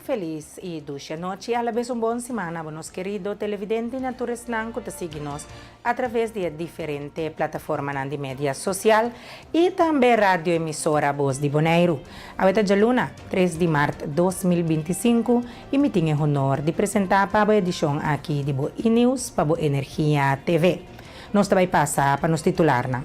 felis i dushi anochi, alabes un bon siman na bo nos kerido televidente i na tur esnan ku ta sigui nos atraves di e diferente plataformanan di media sosial i tambe radioemisora Bos di Boneiru. Awe ta djaluna, tres di mart 2025 i mi tin e honor di presentá pa bo e edishon aki di bo E-News pa bo Energia TV. Nos ta bai pasa pa nos titularnan.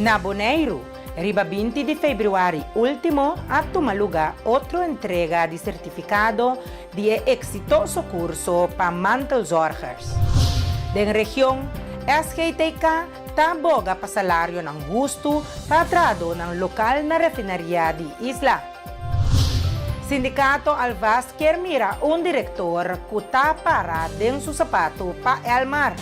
Na Boneiru, riba 20 di febrüari último a tuma lugá otro entrega di sertifikado di e eksitoso kurso pa mantelzorgers. Den region, SGTK ta boga pa salarionan hustu pa trahadónan lokal na refineria di Isla. Sindikato Alvast kier mira un direktor ku ta para den su sapatu pa Elmar.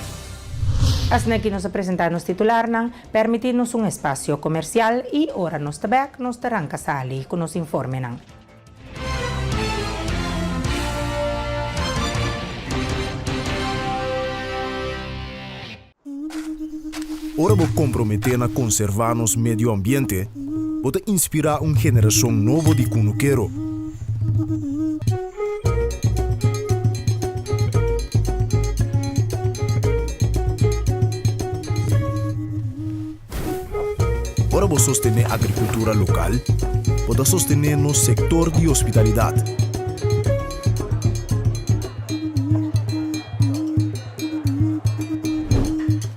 Asina ki nos a presentá nos titularnan, permití nos un espasio komersial i ora nos ta bèk nos ta ranka sali ku nos informenan. Ora bo komprometé na konservá nos medio ambiente, bo ta inspirá un generashon nobo di kunukero. Ora bo sostené agrikultura lokal, bo ta sostené nos sektor di hospitalidat.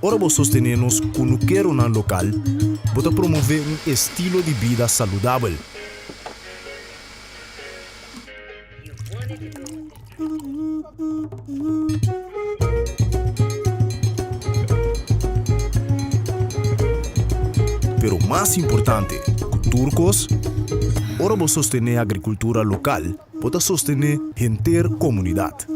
Ora bo sostené nos kunukeronan lokal, bo ta promové un estilo di bida saludabel. Pero mas importante ku tur kos, ora bo sostené agrikultura lokal, bo ta sostené henter komunidat.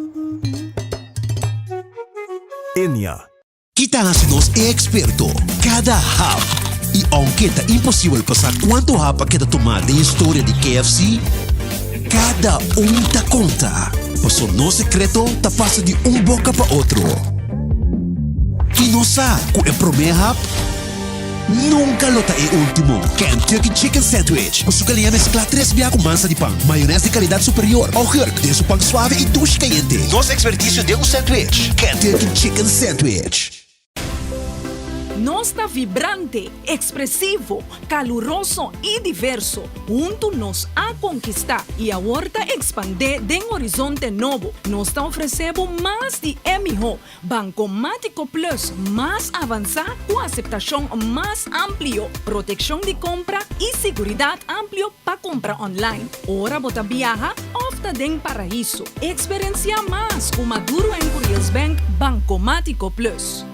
Enia. Ki ta hasi nos e eksperto? Kada hap! I ounke ta imposibel pa sa kuantu hap a keda tumá den historia di KFC, kada un ta konta, paso nos sekreto ta pasa di un boka pa otro. I nos sa ku e promé hap nunka lo ta e último. Kentucky Chicken Sandwich ku su galiña mesklá tres bia ku mansa di pan, mayones di kalidat superior, augurk den su pan suave i dushi kayente. Nos ekspertisio den un sandwich, Kentucky Chicken Sandwich. Nos ta vibrante, ekspresivo, kaluroso i diverso. Huntu nos a konkistá i awor ta ekspandé den horizonte nobo. Nos ta ofresé bo mas di e mihó. Bankomátiko Plus mas avansá ku aseptashon mas amplio, protekshon di kompra i siguridat amplio pa kompra online, ora bo ta biaha òf ta den paraiso. Eksperensiá mas ku Maduro en Curiels Bank Bankomátiko Plus.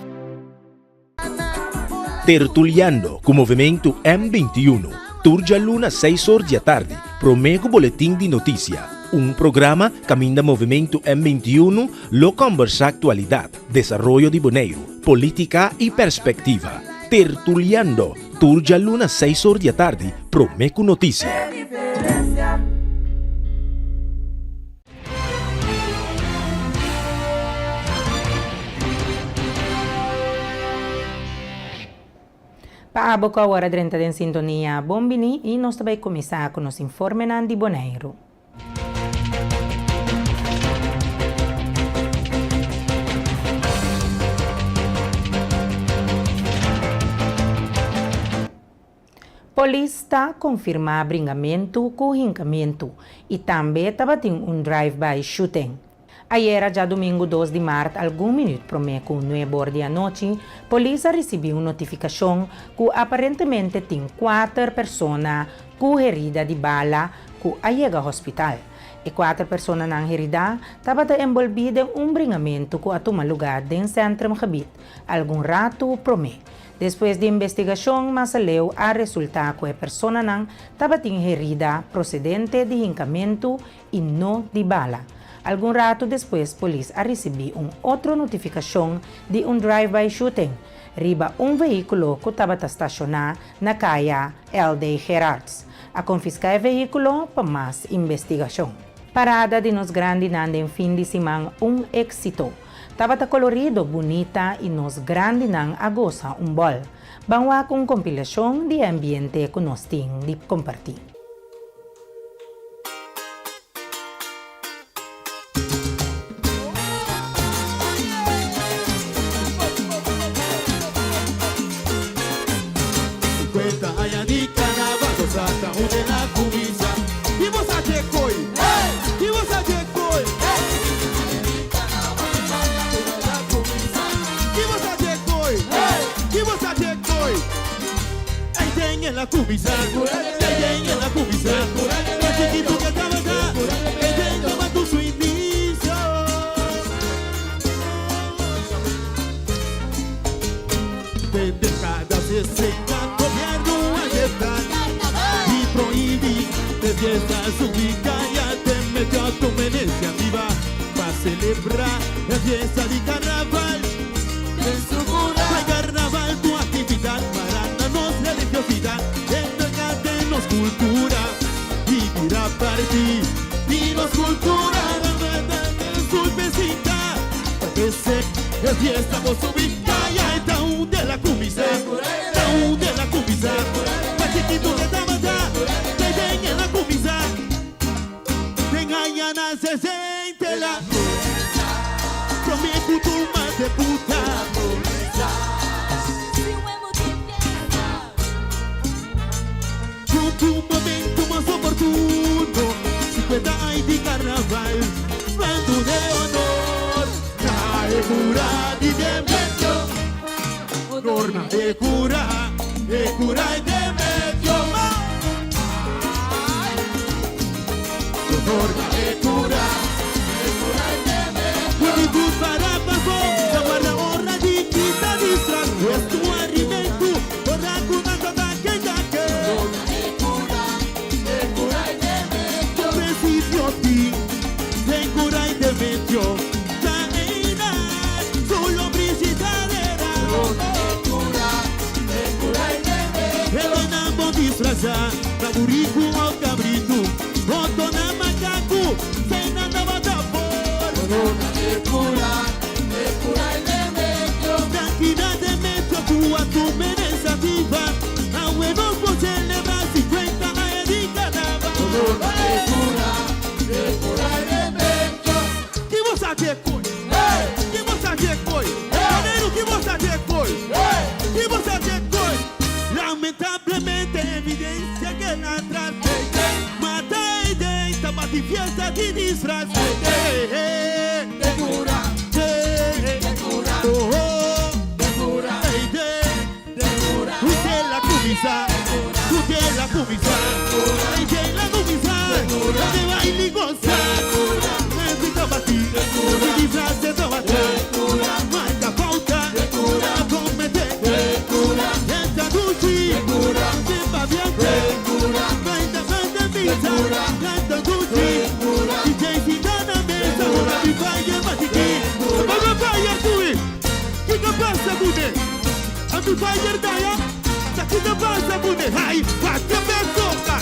Tertuliando ku Movementu M 21, tur djaluna seis or di atardi, promé ku Boletin di Notisia, un programa kaminda Movementu M 21 lo kòmbersá aktualidat, desaroyo di Boneiru, polítika i perspektiva. Tertuliando, tur djaluna seis or di atardi, promé ku notisia. Pa abo ku awor a drenta den sintonia, bon bini i nos ta bai kuminsá ku nos informenan di Boneiru. Polis ta konfirmá bringamentu ku hinkamentu i tambe tabatin un drive-by shooting. Ayera djadumingu dos di mart algun minüt promé ku nuebor di anochi, polis a risibí un notifikashon ku aparentemente tin kuater persona ku herida di bala ku a yega hospital. E kuater personanan heridá tabata enbolbí den un bringamentu ku a tuma lugá den Centrumgebied algun ratu promé. Despues di investigashon mas aleu a resultá ku e personanan tabatin herida prosedente di hinkamentu i no di bala. Algun ratu despues polis a risibí un otro notifikashon di un drive-by shooting riba un vehíkulo ku tabata stashoná na kaya LD Gerards. A konfiská e vehíkulo pa mas investigashon. Parada di nos grandinan den fin di siman un éksito. Tabata kolorido, bunita i nos grandinan a gosa un bòl. Ban wak un kompilashon di e ambiente ku nos tin di kompartí. 50 aña di carnaval, nos a ta hunde na cuminsa. Ki bo sa dje koy? Ki bo sa dje koy? Ki bo sa dje koy? Ki bo sa dje koy? Ey den el a cuminsa, ey den el a cuminsa, pa chikitu ke tabata, ey den tabatu su inicio. Den década 60 gobierno a acepta y prohibí de fiesta su ya te metió a tu iniciativa pa celebrar la fiesta di carnaval. Pa carnaval tu actividad para nos religiosidad, entregate nos cultura y mira partir y nos cultura, sulpecita, pa que se es fiesta por su ya está un de la cumisa, está un de la cumisa, pa chiquito que tabata, te den en la cumisa, ten añana se sente la, prome tu más de puta. Un momento más oportuno, 50 años de carnaval, mando de honor, trae cura di Demetrio, norma de cura, de cura y Demetrio, norma de cura, de cura y Demetrio. Para pasó, la guarda honra di quita disfraz, es tu alimento, ora cuna toda que que. Principio ti, de cura y Demetrio, la solo brisitadera. El nambo disfraza, caburicu o cabritu, otona macacu, cena por. Tranquila Demetrio, cua tu merezativa, a huevos por celebrar 50 años de carnaval. Que você quer coi? Que você quer coi? Janeiro, que você quer coi? Que você quer coi? Lamentablemente evidencia que atrás mata y deita, bate fiesta de disfraz. De cura, de cura, oh, oh, de cura, de cura. Usted la cumisa, usted la cumisa, ella la cumisa, donde baila y goza. Necesita batir, y disfraz de tobacha, marca pauta, comete, esta Gucci, de Fabián, manda, manda misa, canta Gucci, DJ Zidane mesa, mi fire matiki, vamos fire tuwi, que pasa bune, a mi fire daya, que pasa bune, ai, bate me toca,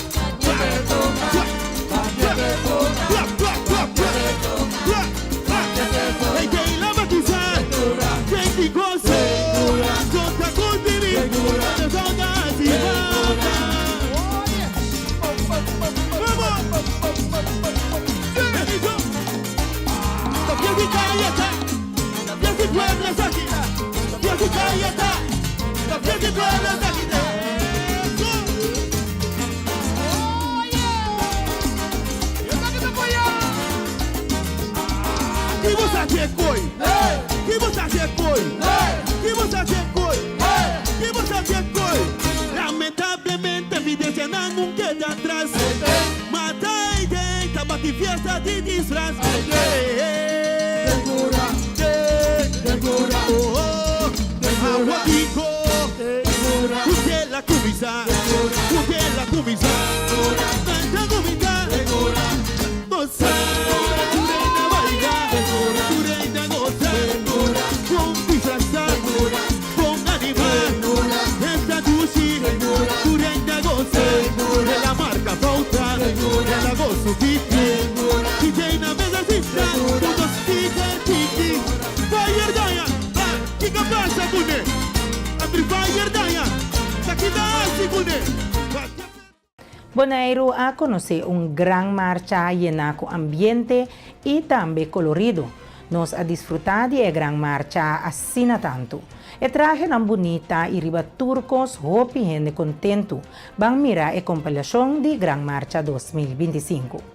Que você quer coi? Que você quer coi? Que você quer coi? Que você quer coi? Lamentablemente evidencia não queda atrás. Mata e deita, bate fiesta de disfraz. Oh, oh, agua pico. Usted la cubisa, usted la cubisa, tanta cubisa, goza, tu reina baila, tu reina goza, con disfrazar, con animal, esta dushi, tu reina goza, de la marca pauta, de la gozo tiki, DJ na mesa sista, todos tiki tiki, fire daya, kika pasa bune, amplifier daya, sakita asi bune. Boneiru a konosé un gran marcha yená ku ambiente i tambe kolorido. Nos a disfrutá di e gran marcha asina tantu. E trahenan bunita i riba tur kos hopi hende kontentu. Ban mira e kompilashon di Gran Marcha 2025.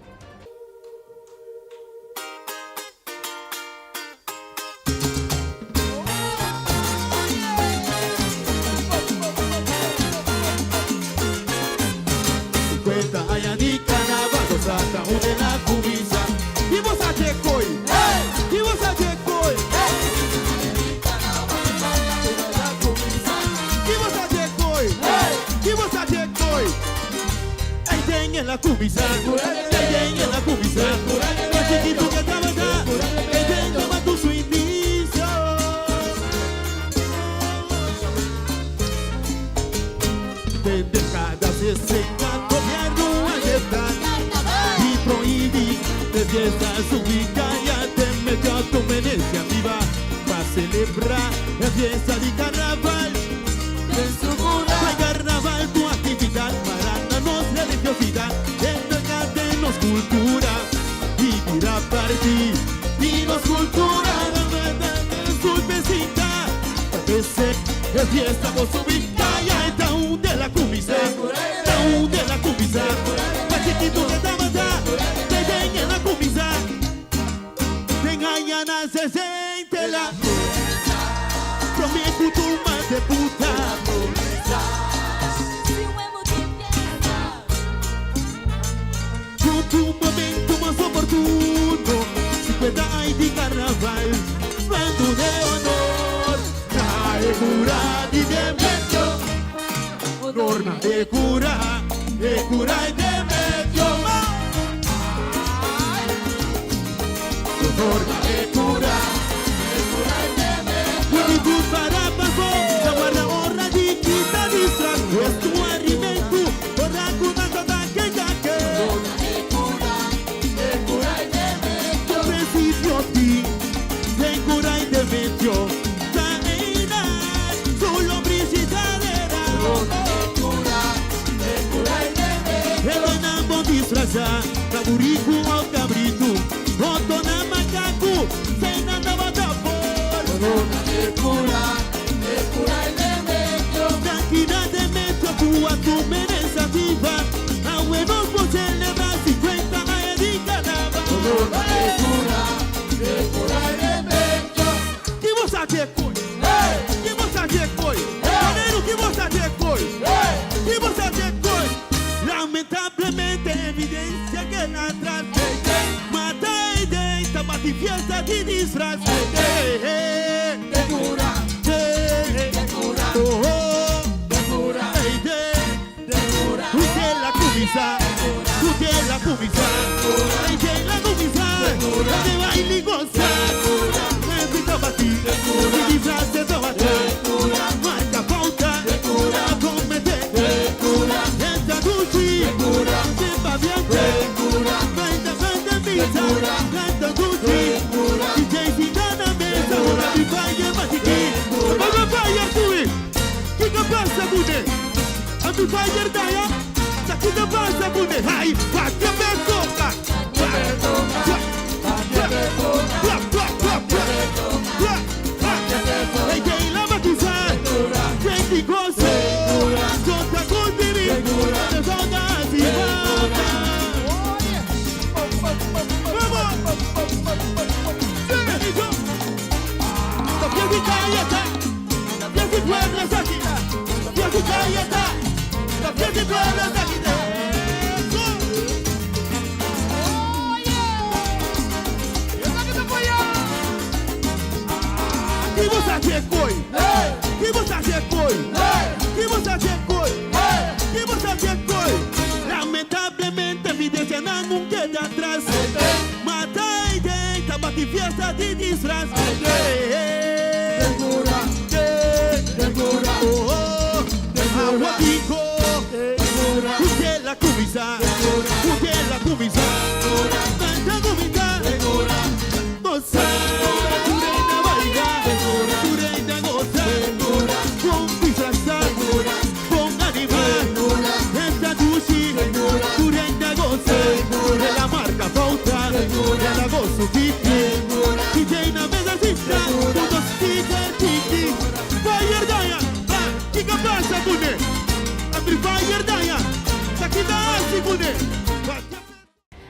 Goza. pasa kuné? Amplifier daña, ta ki ta hasi kuné?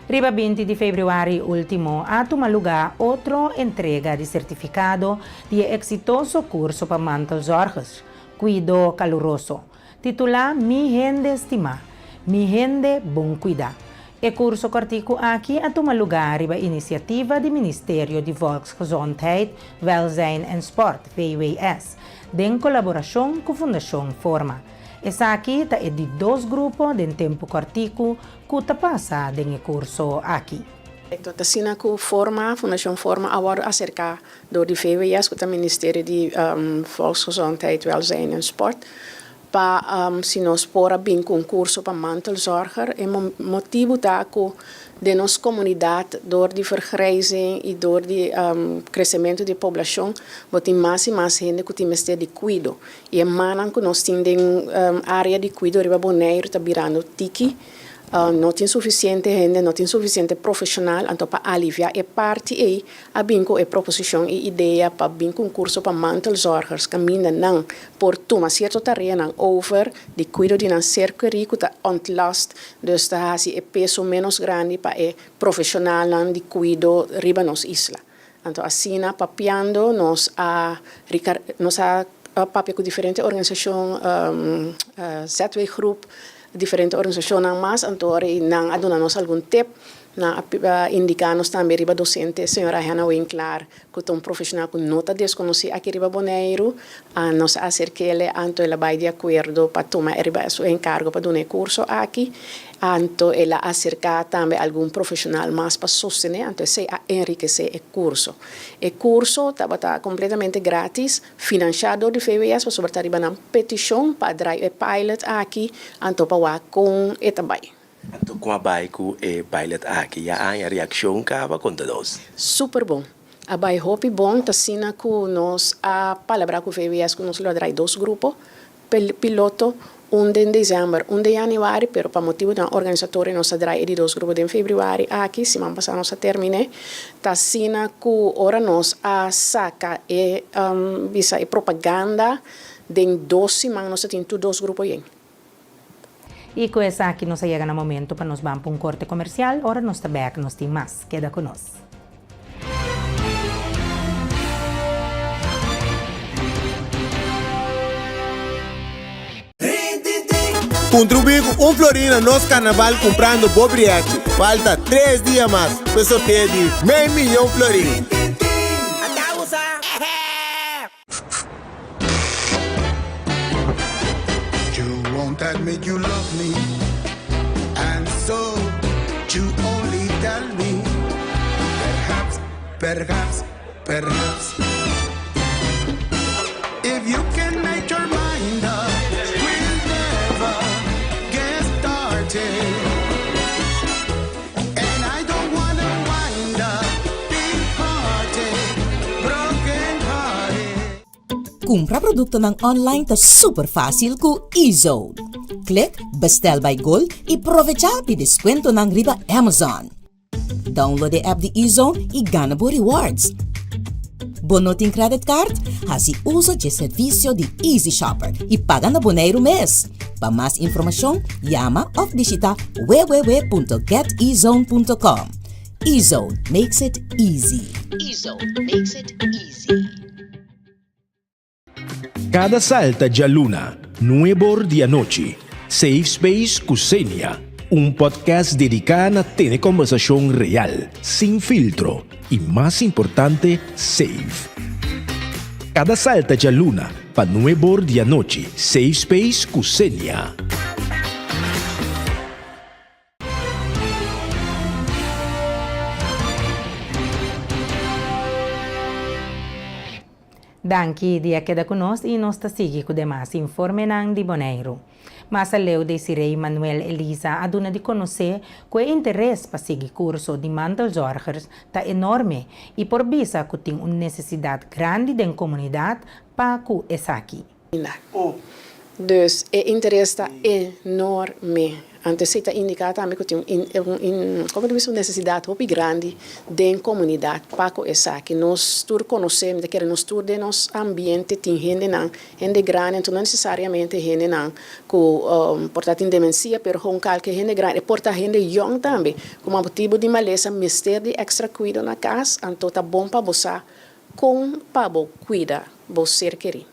Riba 20 di febrüari último a tuma lugá otro entrega di sertifikado di e eksitoso kurso pa mantelzorgers, Kuido Kaluroso, titulá Mi Hende Stimá, Mi Hende Bon Kuidá. E kurso kòrtiku aki a tuma lugá riba inisiativa di Ministerio di Volksgezondheid, Welzijn en Sport, VWS, den kolaborashon ku Fundashon Forma. Esaki ta e di dos grupo den tempu kòrtiku ku ta pasa den e kurso aki. Ta asina ku Forma, Fundashon Forma a wòrdu aserká dor di VWS ku ta Ministerio di Volksgezondheid, Welzijn en Sport pa si nos por a bin ku un kurso pa mantelzorger. E motibu ta ku den nos komunidat dor di vergrijzing i dor di kresementu di e poblashon bo tin mas i mas hende ku tin mester di kuido. I e mannan ku nos tin den área di kuido riba Boneiru ta birando tiki. No tin sufisiente hende, no tin sufisiente profeshonal, anto pa aliviá e parti ei a bin ku e proposishon i idea pa bin ku un kurso pa mantelzorgers kaminda nan por tuma sierto tareanan over di kuido di nan ser kerí ku ta ontlast, dus ta hasi e peso ménos grandi pa e profeshonalnan di kuido riba nos isla. Anto asina papiando nos a nos a papia ku diferente organisashon, ZW Groep, diferente organisashonnan mas, anto ora ei nan a duna nos algun tip, nan a indiká nos tambe riba dosente señora Henna Winklaar ku ta un profeshonal ku no ta deskonosí aki riba Boneiru, nos a aserk'é anto el a bai di akuerdo pa tuma riba su enkargo pa duna e kurso aki. Anto el a aserká tambe algun profeshonal mas pa sostené, anto esei a enrikesé e kurso. E kurso tabata kompletamente grátis, finanshá dor di VWS pasobra ta riba nan petishon pa a drai e pilot aki, anto pa wak kon e ta bai. Anto kon a bai ku e pilot aki? Ya a haña reakshon kaba? Konta nos. Super bon. A bai hopi bon, ta asina ku nos a palabrá ku VWS ku nos lo a drai dos grupo, Piloto, un den december, un den januari, pero pa motibu di nan organisatorio nos a draai e di dos grupo den februari aki, siman pasá nos a terminé. Ta asina ku ora nos a saka e bisa e propaganda den dos siman nos a tin tur dos grupo yen. I ku esaki nos a yega na momento pa nos ban pa un korte komersial, ora nos ta bèk nos tin mas. Keda ku nos. Contribuí cu un florin na nos carnaval cumprando bo briachi. Falta tres dia mas p'e sorteo di mei miyon florin. Kumpra produktonan online ta super fásil ku eZone. Klik Bestel by Gold i provechá di deskuentonan riba Amazon. Download e app di eZone i gana bo rewards. Bo no tin credit card? Hasi uso dje servisio di Easy Shopper i paga na Boneiru mes. Pa mas informashon, yama òf bishita www.getezone.com. Ezone makes it easy. Ezone makes it easy. Kada salta djaluna, nuebor di anochi, Safe Space ku Xenia, un podcast dediká na tene kòmbersashon real, sin filtro i mas importante, safe. Kada salta djaluna pa nuebor di anochi, Safe Space ku Xenia. Danki di a keda ku nos i nos ta sigui ku demas informenan di Boneiru. Mas aleu Desiree Manuel Elisa a duna di konosé ku e interes pa sigui kurso di mantelzorgers ta enorme i por bisa ku tin un nesesidat grandi den komunidat pa ku esaki. Dus e interes ta enorme. Anto esei ta indiká tambe ku tin un un komo ta bisa un nesesidat hopi grandi den komunidat pa ku esaki. Nos tur konosé, mi ta kere nos tur den nos ambiente tin hendenan, hende grandi, anto no nesesariamente hendenan ku por ta tin demensia, pero gewoon kalke hende grandi, e por ta hende yòn tambe ku motibu di malesa mester di èkstra kuido na kas, anto ta bon pa bo sa kon pa bo kuida bo ser kerí.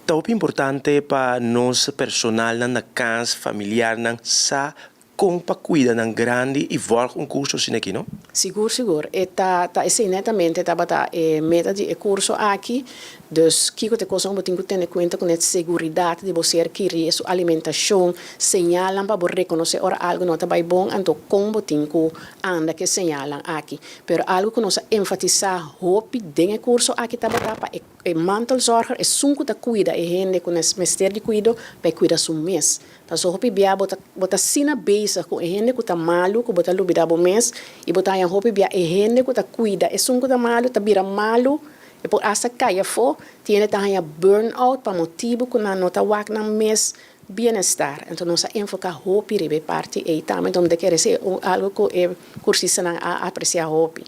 Ta hopi importante pa nos personalnan na kas, familiarnan sa kon pa kuida nan grandi i vòlg un kurso asina aki, no? Sigur, sigur. E ta ta esei netamente tabata e meta di e kurso aki. Dus kiko ta e kosnan ku bo tin ku tene kuenta kuné? Seguridat di bo ser kirí, su alimentashon, señalnan pa bo rekonosé ora algu no ta bai bon, anto kon bo tin ku anda ku e señalnan aki. Pero algu ku nos a enfatisá hopi den e kurso aki tabata pa e E mantelzorger, esun ku ta kuida e hende ku mester di kuido, pa e kuida su mes. Pasobra hopi bia bo ta bo ta asina bezig ku e hende ku ta malu ku bo ta lubida bo mes i bo ta haña hopi bia e hende ku ta kuida esun ku ta malu ta bira malu, e por asta kai afó, tin hende ta haña burn-out pa motibu ku nan no ta wak nan mes bienestar. Enton nos a enfoká hopi riba e parti ei tambe, enton mi ta kere si algu ku e kursistanan a apresiá hopi.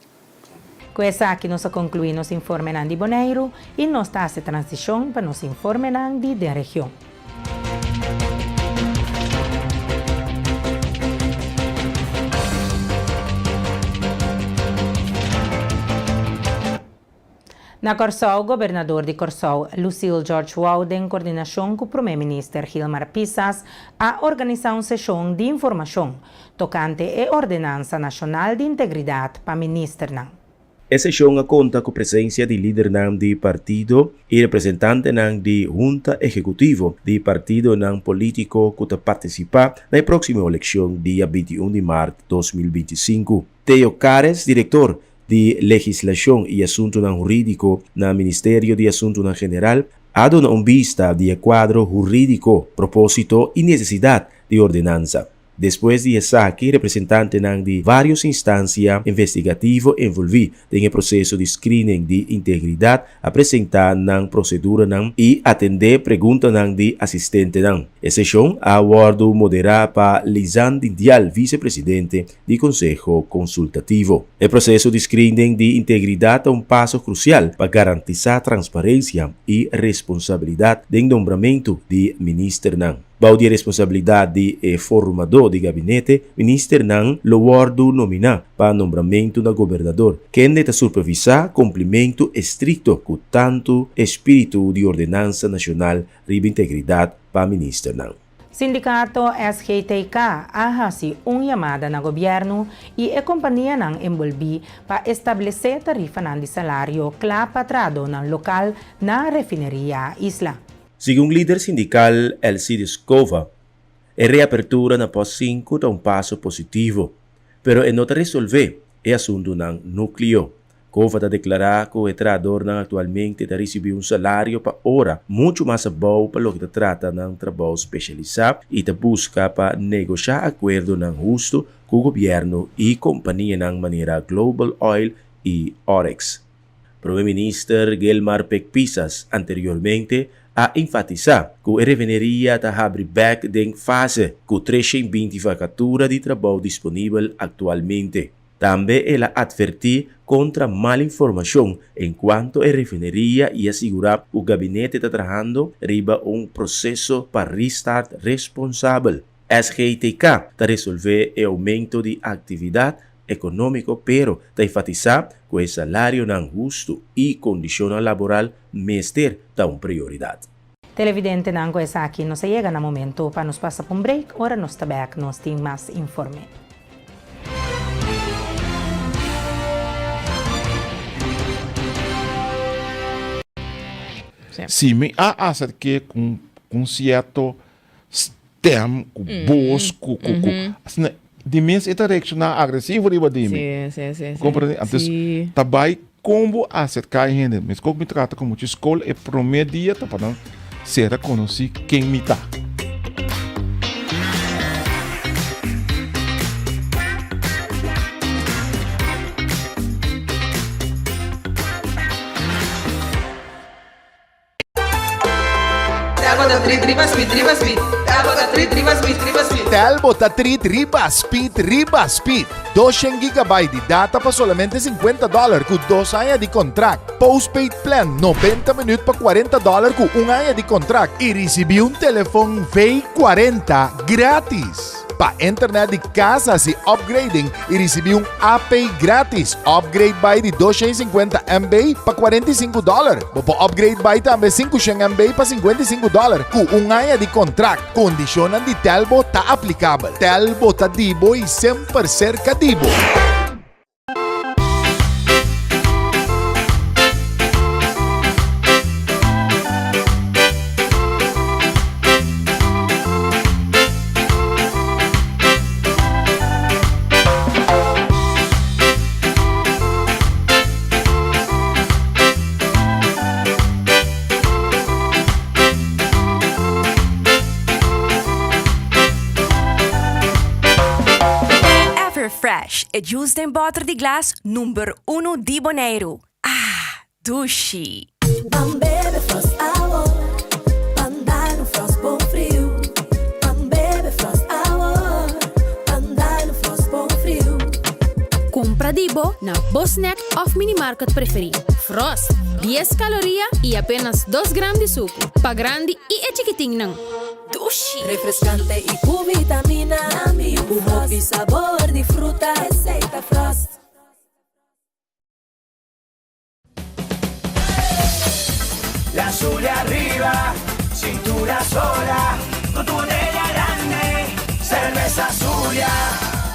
Ku esaki nos a konkluí nos informenan di Boneiru i nos ta hasi transishon pa nos informenan di den region. Na Kòrsou, Gobernador di Kòrsou, Lucille George Wou den kordinashon ku Promé Minister Gilmar Pisas a organisá un seshon di informashon tokante e Ordenansa Nashonal di Integridat pa Ministernan. E seshon a konta ku presensia di lidernan di partido i representantenan di Hunta Ehekutivo di partidonan polítiko ku ta partisipá na e próksimo elekshon dia 21 di mart 2025. Theo Cares, direktor di Legislashon i Asuntunan Hurídiko na Ministerio di Asuntunan General, a duna un bista di e kuadro hurídiko, propósito i nesesidat di ordenansa. Despues di esaki representantenan di vários instansia investigativo envolví den e proseso di screening di integridat a presentá nan proseduranan i atendé preguntanan di asistentenan. E seshon a wòrdu moderá pa Lizan Dindial, visepresidente di Konseho Konsultativo. E proseso di screening di integridat ta un paso krusial pa garantisá transparensia i responsabilidat den nombramentu di ministernan. Bou di e responsabilidat di e formadó di gabinete, ministernan lo wòrdu nominá pa nombramentu na gobernador, kende ta supervisá kumplimentu estrikto ku tantu e spiritu di Ordenansa Nashonal riba Integridat pa Ministernan. Sindikato SGTK a hasi un yamada na gobièrnu i e kompanianan enbolbí pa establesé tarifanan di salario kla pa trahadónan lokal na Refineria Isla. Segun lider sindikal Elcides Cova, e reapertura na pos sinku ta un paso positivo, pero e no ta resolvé e asuntunan núkleo. Cova ta deklará ku e trahadornan aktualmente ta risibí un salario pa ora muchu mas abou pa loke ta trata nan trabou spesialisá i ta buska pa negoshá akuerdonan hustu ku gobièrnu i kompanianan manera Global Oil i Oryx. Prome Minister Gilmar Pik Pisas anteriormente a enfatisá ku e refineria ta habri bèk den fase ku 320 vakatura di trabou disponibel aktualmente. Tambe el a atvertí kontra mal informashon enkuanto e refineria i a sigurá ku gabinete ta trahando riba un proseso pa restart responsabel. SGTK ta resolvé e oumento di aktividat ekonómiko pero ta enfatisá ku e salarionan hustu i kondishonnan laboral mester ta un prioridat. Televidentenan ku esaki nos a yega na momento pa nos pasa pa un break, ora nos ta bek nos tin mas informe. Si mi a aserk'é ku un sierto stem, ku bos, ku ku ku asina di mes e ta reakshoná agresivo riba di mi. Komprende? Antes ta bai kon bo aserká e hende. Meskos ku mi trata ku mucha skol e promé dia ta pa nan sera konosí ken mi ta. bo ta treat riba speed, riba speed. Tel bo ta treat riba speed, riba speed. Tel bo ta treat riba speed, riba speed. 200 gigabyte di data pa solamente 50 dollar ku dos aña di kontrakt. Postpaid plan 90 minuut pa 40 dollar ku un aña di kontrakt i risibí un telefon V40 gratis. Pa internet di kas hasi upgrading i risibí un AP gratis. Upgrade bai di 250 MB pa 45 dollar. Bo por upgrade bai tambe 500 MB pa 55 dollar ku un aña di kontrakt. Kondishonnan di Telbo ta aplikabel. Telbo ta di bo i semper serka di bo. Everfresh, e juice den bòter di glas number uno di Boneiru. Ah, dushi! Ban bebe Frost awor, ban dal un Frost bon friu. Ban bebe Frost awor, ban dal un Frost bon friu. Kumpra di bo na bo snack òf minimarket preferí. Frost, dies kaloria i apenas dos gram di suku. Pa grandi i e chikitinnan. Dushi! Refrescante y cu vitamina. Cu hopi sabor di fruta. Esey ta Frost. La sube arriba, cintura sola, con tu botella grande, cerveza Zulia.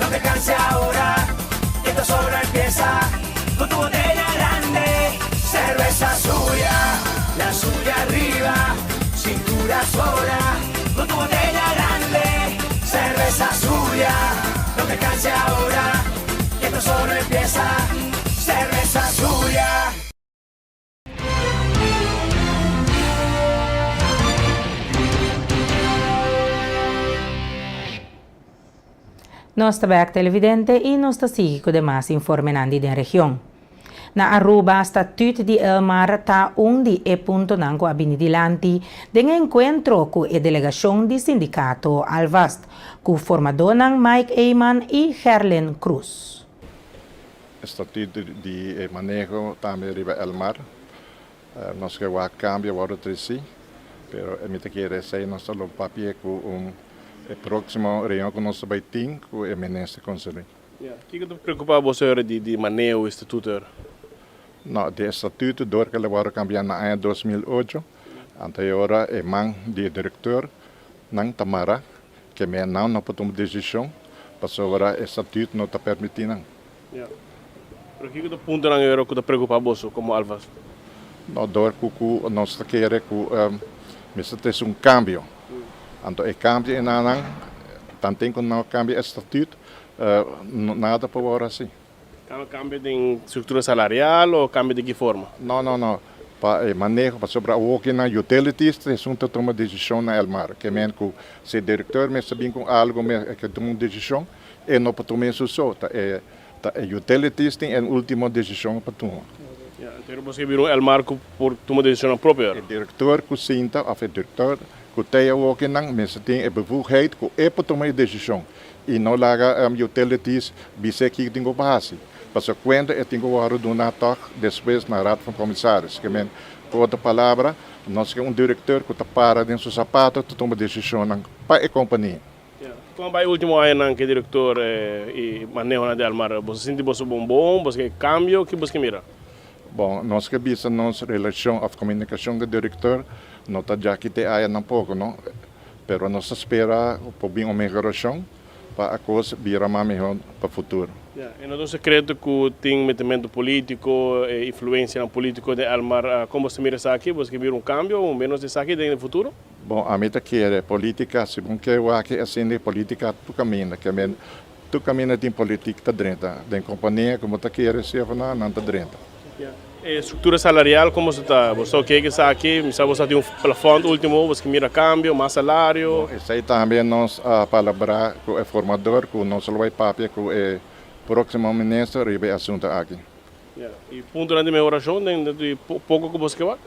No te canses ahora, que esto solo empieza. Con tu botella grande, cerveza Zulia. La sube arriba, cintura sola, con tu botella grande, cerveza Zulia. No te canses ahora, que esto solo empieza. Cerveza Zulia. Nos ta bek televidente y nos ta sigui cu demas informenan di den region. Na Aruba, Statuut di Elmar ta un di e puntonan cu a bini dilanti den e encuentro cu e delegacion di sindicato Alvast, cu formadornan Mike Eman y Gerlin Croes. Statuut di e maneho tambe riba Elmar. Nos ke wak kambio wòrdu trisi, pero mi ta kere esei nos ta lo papia ku un e próksimo reunion ku nos ta bai tin ku e minister konserní. Ya, kiko ta preokupá bo señor di di maneho e statuto ora? No, di e statuto dor ke lo wòrdu kambiá na aña 2008, anto e ora e man di e direktor nan ta mara ke men nan no por tuma desishon pasobra e statuto no ta permití nan. Ya. Pero kiko ta puntonan ero ku ta preokupá boso komo Alvast? No, dor ku ku nos ta kere ku mester trese un kambio. Anto e kambio enanan, tanten ku no kambia e statuut, nada por wòrdu hasi. Kambio den struktura salarial o kambio di ki forma? No, no, no. Pa e maneho, pasobra awor ki nan utilities ta esun ta tuma desishon na Elmar. Ke men ku si e direktor mester bin ku algu, e ke tuma un desishon, E no por tuma esun so, ta e ta e utilities tin e ultimo decision pa tuma. Ya, anto bo skirbi un Elmar cu por tuma decisionnan propio ahora. E director cu sinta of e director cu ta awokinan mester tin e bevoegdheid cu e por tuma e decision y no laga utilities bis'e kico tin cu por haci. Pasobra cuenta e tin cu worde duna tog despues na Raad van Commissaris. Ke men, cu otro palabra, nos ke un director cu ta para den su zapato ta tuma decisionnan pa e compania. Kon bai ultimo añanan ke direktor i manehonan di Almar? Boso sinti boso bon bon? Boso ke kambio? Ki boso ke mira? Bon, nos ke bisa nos relashon òf komunikashon ku direktor no ta djaki te aya tampoko, no. Pero nos ta spera por bin un mehorashon pa a kos bira mas mihó pa futuro. Ya, e no ta un sekreto ku tin metementu polítiko, e influensianan polítiko den Almar. Kon boso ta mira esaki? Boso ke mira un kambio o ménos di esaki den e futuro? Bon, ami ta kere politica, segun ke wak asina di politica tur caminda, ke men tur caminda tin politic ta drenta, den compania ku bo ta kere si of no, nan ta drenta. Ya. E structura salarial como su ta? Bo sa oke ke esaki? Mi sa bo sa tin un plafond ultimo, bo ke mira cambio, mas salario? Bon, esei tambe nos a palabra ku e formador ku nos lo bai papia ku e proximo minister riba e asunto aki. Ya. I puntonan di mehorashon den di poko ku bo ke wak?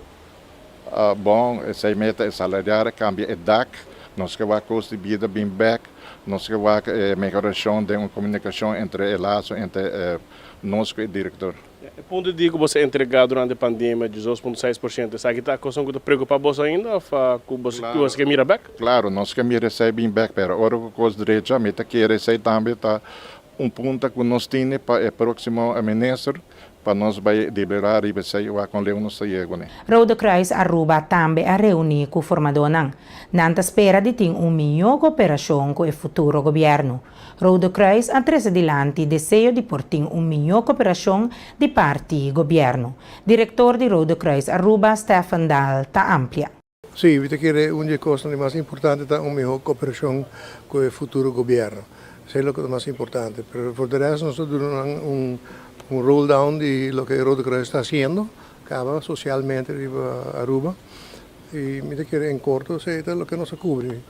Bon, esei meta e salarial, kambia e dak, nos ke wak kos di bida bin bek, nos ke wak e mehorashon den un komunikashon entre e laso entre nos ku e direktor. E punto di ku boso a entregá durante pandemia, 12.6%, esaki ta kosnan ku ta preokupá boso ainda òf ku boso ke mira bèk? Klaro, nos ke mira esei bin bèk, pero ora ku kos drecha, mi ta kere esei tambe ta un punta ku nos tene pa e próksimo minister pa nos bai deliberá riba esei wak kon leu nos ta yega kuné. Rode Kruis Aruba tambe a reuní ku formadónan. Nan ta spera di tin un mihó koperashon ku e futuro gobièrnu. Rode Kruis a trese dilanti deseo di por tin un mihó koperashon di parti gobièrnu. Direktor di Rode Kruis Aruba, Stephen Daal ta amplia. Sí, mi ta kere un di e kosnan di mas importante ta un mihó koperashon ku e futuro gobièrnu. Esei loke ta mas importante. Pero for de rèst nos ta duna nan un un roll down di loke Rode Kruis ta hasiendo kaba sosialmente riba Aruba. I mi ta kere en korto esei ta loke nos a kubri.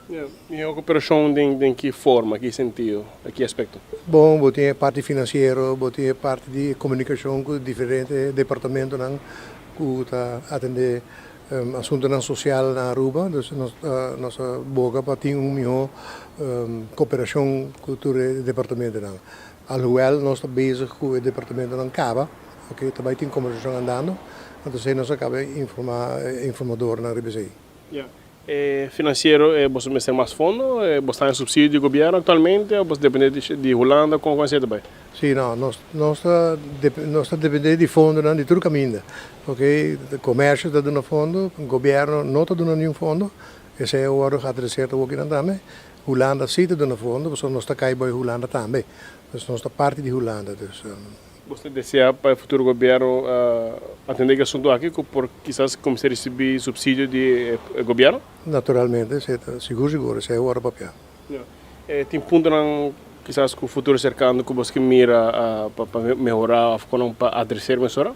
Mihó koperashon den den ki forma, ki sentido, ki aspekto? Bon, bo tin e parti finansiero, bo tin e parti di komunikashon ku diferente departamentonan ku ta atendé Asuntonan social na Aruba, dus nos nos a boga pa tin un miho cooperacion cu tur e departamentonan. Alhoewel nos ta bezig cu e departamentonan caba, ok, ta bay tin conversacion andando, anto esey nos a caba informa e informadornan riba esey. Ya. E financiero, boso mester mas fondo? Bo sta en subsidio di gobierno actualmente o bo ta depende di Hulanda? Con con esey ta bay? Sí, no, nos nos ta nos ta depende di fondonan di tur caminda. Ok, comercio ta duna fondo, gobierno no ta duna niun fondo, esey a wordo geadreseerd awokinan tambe. Hulanda si ta duna fondo, pasobra nos ta cay boy Hulanda tambe. Dus nos ta parti di Hulanda, dus. Bo ta desea pa e futuro gobierno atende e asunto aki cu por kisas cuminsa ricibi subsidio di e gobierno? Naturalmente, esey ta sigur sigur, esey a wordo papia. Tin puntonan kisas ku futuro serkano ku bos ke mira pa mehorá òf kono pa adreser mesora?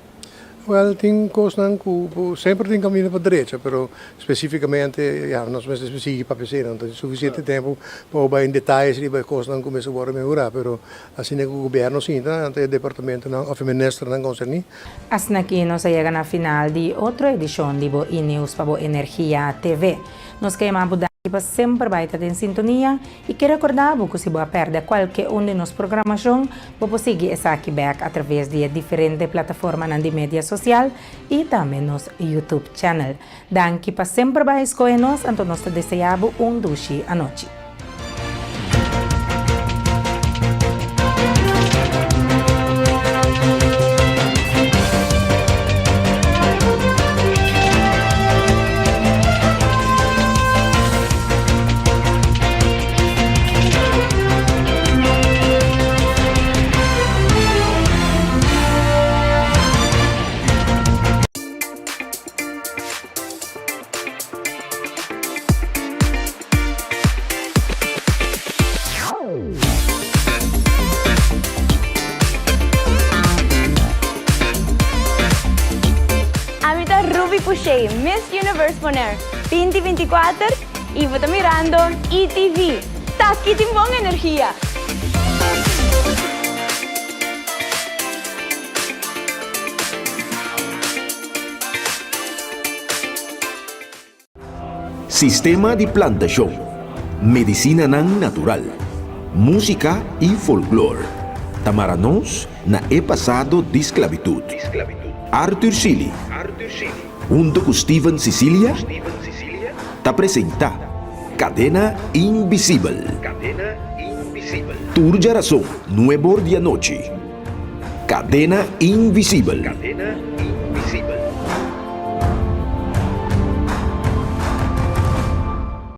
Wèl, tin kosnan ku semper tin kaminda pa drecha, pero spesífikamente ya nos mester sigui papia esei, no tin sufisiente tempu pa bo bai en detayes riba e kosnan ku mester wòrdu mehorá, pero asina ku gobièrnu sinta, anto e departamentonan òf e ministernan konserní. Asina aki nos a yega na final di otro edishon di bo E-News pa bo Energia TV. Nos ke yama bo danki pa semper bai ta den sintonia i ke rekordá bo ku si bo a pèrdè kualke un di nos programashon, bo por sigui esaki bèk atraves di e diferente plataformanan di media sosial i tambe nos YouTube channel. Danki pa semper bai skohe nos, anto nos ta deseá bo un dushi anochi. Ami ta Ruby Pouchet, Miss Universe Bonaire 2024 y bo ta mirando ETV. Taki tin bon energia! Sistema di plantashon, medisinanan natural, músika i folklor ta mara nos na e pasado di sklabitut. Arthur Sealy hunto ku Steven Cicilia ta presentá Kadena Invisibel. Tur djarason nuebor di anochi. Kadena Invisibel.